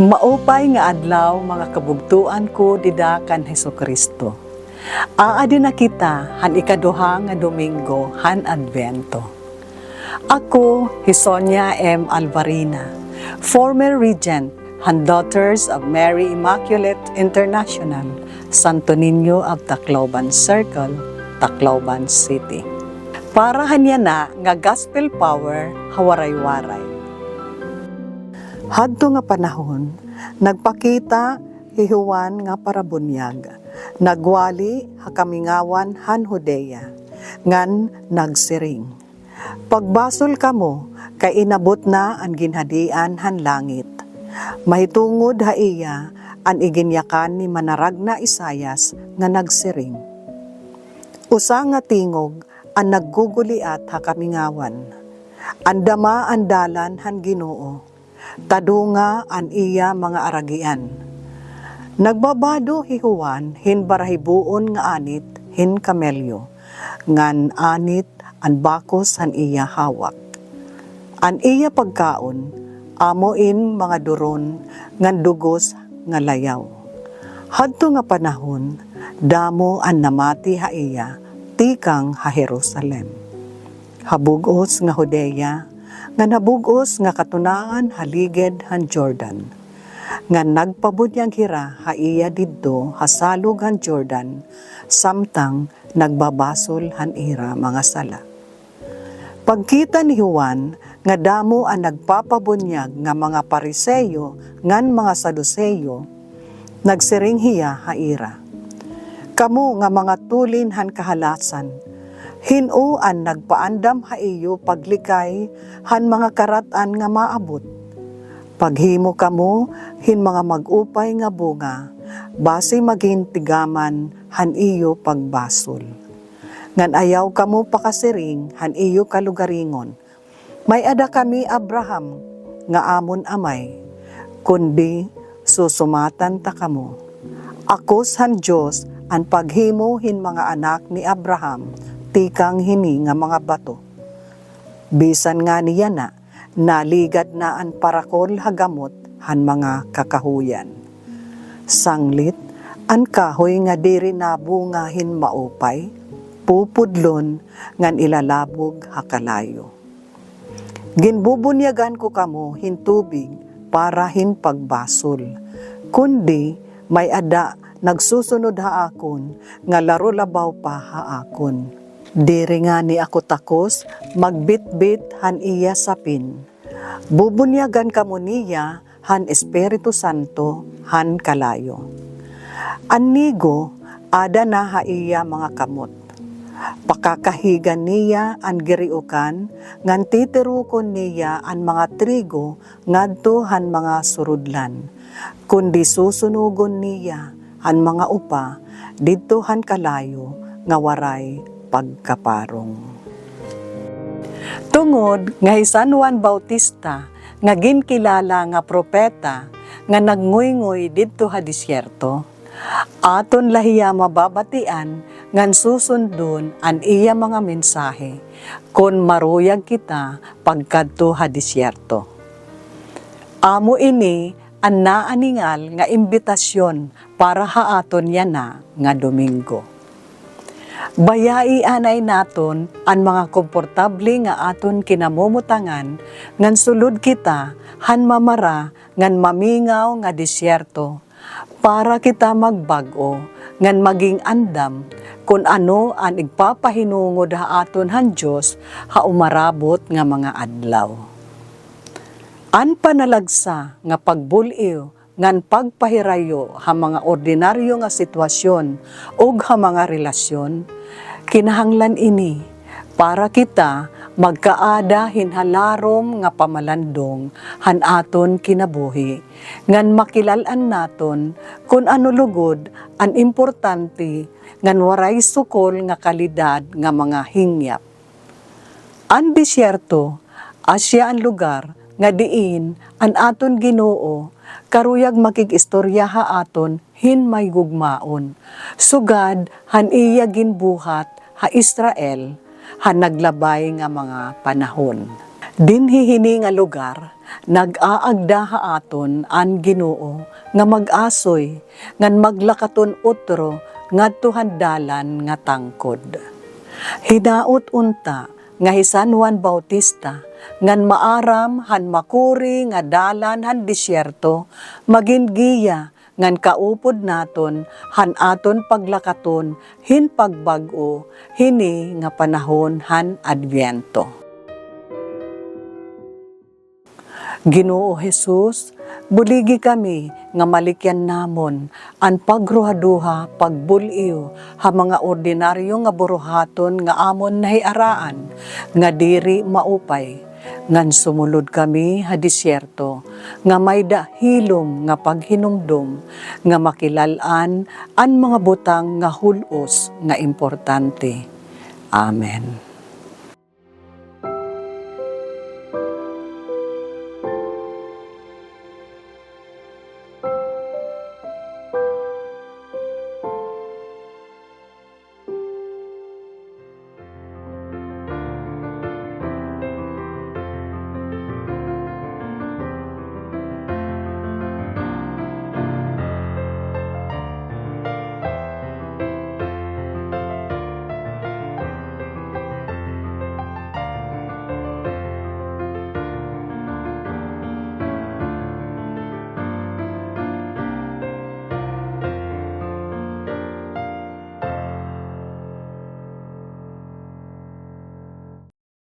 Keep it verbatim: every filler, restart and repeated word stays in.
Maupay nga adlaw, mga kabugtoan ko dida kan Jesucristo. Aadi na kita han ikaduha nga Domingo han Adbento. Ako hi Sonia M. Alvarina, former regent han Daughters of Mary Immaculate International, Santo Niño of Tacloban Circle, Tacloban City. Para han yana nga Gospel Power ha Waray-Waray. Hadto nga panahon, nagpakita hi Juan nga Parabunyag, nagwali ha kamingawan han Judea, ngan nagsiring, "Pagbasol kamo, kay inabot na an ginhadian han langit." Mahitungod ha iya an iginyakan ni Manaragna Isaias nga nagsiring, "Usa nga tingog an nagguguliat ha kamingawan, 'Andama an dalan han Ginoo, tadunga an iya mga aragian.'" Nagbabado hi Juan hin barahiboon nga anit hin kamelyo, ngan anit an bakos han iya hawak. An iya pagkaon, amo in mga duron ngan dugos nga layaw. Hadto nga panahon, damo an namati ha iya tikang ha Jerusalem, ha bug-os nga Judea, ngan ha bug-os nga katunaan ha ligid han Jordan, ngan nagpabunyag hira ha iya didto ha salog han Jordan, samtang nagbabasol han ira mga sala. Pagkita ni Juan nga damo an nagpapabunyag nga mga Fariseo ngan mga Saduceo, nagsiring hiya ha ira, "Kamo nga mga tulin han kahalasan, hin-o an nagpaandam ha iyo paglikay han mga karat-an nga maabot? Paghimo kamo hin mga mag-upay nga bunga, basi magin tigaman han iyo pagbasol. Ngan ayaw kamo pakasiring han iyo kalugaringon, 'May-ada kami Abraham nga amon amay,' kundi susumatan ta kamo, 'Akos han Dios an paghimo hin mga anak ni Abraham tikang hini nga mga bato.' Bisan ngani yana, naligad na an parakol ha gamot han mga kakahuyan. Sanglit, an kahoy nga diri nabunga hin maupay, pupudlon ngan ilalabog ha kalayo. Ginbubunyagan ko kamo hin tubig para hin pagbasol, kundi may-ada nagsusunod ha akon nga laro labaw pa ha akon. Diri ngani ako takos magbitbit han iya sapin. Bubunyagan kamo niya han Espiritu Santo han kalayo. An nigo ada na ha iya mga kamot. Pakakahigan niya an giriukan, ngan titirukon niya an mga trigo ngadto han mga surudlan, kundi susunugon niya an mga upa didto han kalayo nga waray pagkaparong." Tungod nga hi San Juan Bautista nga ginkilala nga propeta nga nagnguyngoy didto ha disyerto, aton la hiya mababatian ngan susundon an iya mga mensahe kon maruyag kita pagkadto ha disyerto. Amo ini an naaningal nga imbitasyon para ha aton yana nga Domingo. Bayai anay naton an mga komportable nga aton kinamumutangan ngan sulod kita han mamara ngan mamingaw nga disyerto para kita magbag-o ngan maging andam kon ano an igpapahinungod ha aton han Dios ha umarabot nga mga adlaw. An panalagsa nga pagbul-iw ngan pagpahirayo ha mga ordinaryo nga sitwasyon ug ha mga relasyon, kinahanglan ini para kita magkaada hin halarom nga pamalandong han aton kinabuhi, ngan makilal-an naton kon ano lugod an importante ngan waray sukol nga kalidad nga mga hingyap. An disyerto, asya an lugar nga diin an aton Ginoo karuyag makig-istorya ha aton hin may gugmaon, sugad han iya ginbuhat ha Israel han naglabay nga mga panahon. Dinhi hini nga lugar, nag-aagda ha aton an Ginoo nga mag-asoy ngan maglakaton utro ngadto han dalan nga tangkod. Hinaot unta nga hi San Juan Bautista ngan maaram han makuri nga dalan han disyerto, magin giya ngan kaupod naton han aton paglakaton hin pagbag-o hini nga panahon han Adbyento. Ginoo Jesus, buligi kami nga malikyan namon an pagruhaduha, pagbul-iw ha mga ordinaryo nga buruhaton nga amon nahiaraan nga diri maupay, ngan sumulod kami ha disyerto nga mayda hilom nga paghinumdom nga makilal-an an mga butang nga hul-os nga importante. Amen.